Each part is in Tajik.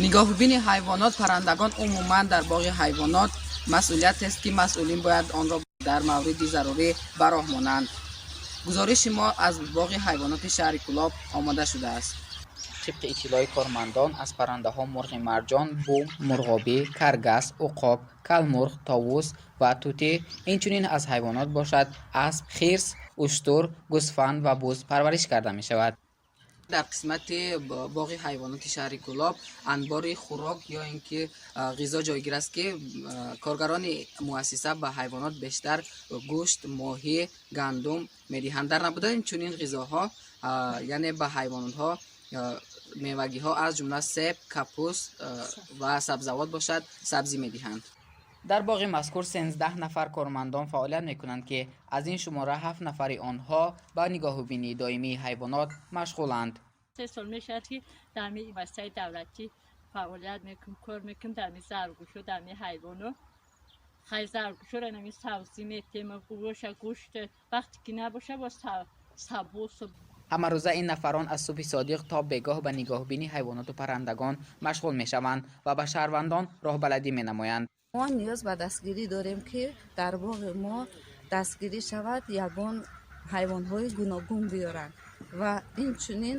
Нигоҳубини ҳайвонот, паррандагон умуман дар боғи ҳайвонот масъулиятест, ки масъулин бояд онро дар мавриди зарурӣ ба роҳ монанд. Гузориши мо аз боғи ҳайвоноти шаҳри Кӯлоб омода шудааст. Тибқи иттилои кормандон, аз паррандаҳо мурғи марҷон, бум, мурғобӣ, каргас, уқоб, калмурғ, товус ва тутӣ, инчунин аз ҳайвонот бошад, асп, хирс, уштур, гӯсфанд ва буз парвариш карда мешавад. Дар қисмати боғи ҳайвоноти шаҳри Кӯлоб анбори хӯрок ё ин ки ғизо ҷойгир аст, ки коргарони муассиса ба ҳайвонот бештар гӯшт, моҳӣ, гандум медиҳанд. Дар набудани чунин ғизоҳо, яъне ба ҳайвонотҳо мевагиҳо, аз ҷумла себ, капуст ва сабзавот бошад, сабзӣ медиҳанд. Дар боғи мазкур 13 нафар кормандон фаъолият мекунанд, ки аз ин шумора ҳафт нафари онҳо ба нигоҳубинии доимии ҳайвонот машғуланд. 3 сол мешавад, ки дар ҳамин муассисаи давлатӣ фаъолият мекунем, кор мекунем дар ҳамин заргӯшо, дар ҳамин ҳайвоно. Хай, заргӯшоро ҳамин сабзӣ метем, боша гӯшт, вақте ки набоша, бо сабусу. Ҳамарӯза ин нафарон аз субҳи содиқ то бегоҳ ба нигоҳубини ҳайвоноту паррандагон машғул мешаванд ва ба шаҳрвандон роҳбаладӣ менамоянд. Мо ниёз ба дастгирӣ дорем, ки дар боғи мо дастгирӣ шавад, ягон ҳайвонҳои гуногун биёранд ва инчунин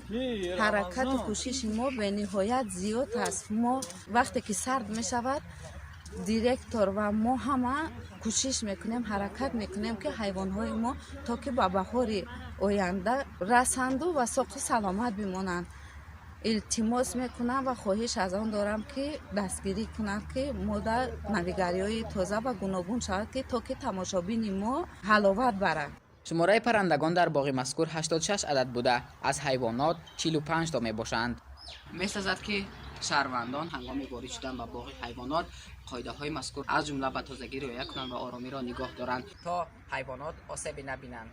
ҳаракату кӯшиши мо бениҳоят зиёд аст. Мо вақте ки сард мешавад, директор ва мо ҳама кӯшиш мекунем, ҳаракат мекунем, ки ҳайвонҳои мо то ки ба баҳори оянда расанду ва соқу саломат бимонанд. Илтимос мекунам ва хоҳиш аз он дорам, ки дастгирӣ кунанд, ки мо дар навигариҳои тоза ва гуногун шавад, ки то ки тамошобини мо ҳаловат барад. Шумораи паррандагон дар боғи мазкур 86 адад буда, аз ҳайвонот 45 то мебошанд. Месазад, ки шаҳрвандон ҳангоми ворид шудан ба боғи ҳайвонот қоидаҳои мазкур, аз ҷумла ба тозагӣ риоя кунанд ва оромиро нигоҳ доранд, то ҳайвонот осебе набинанд.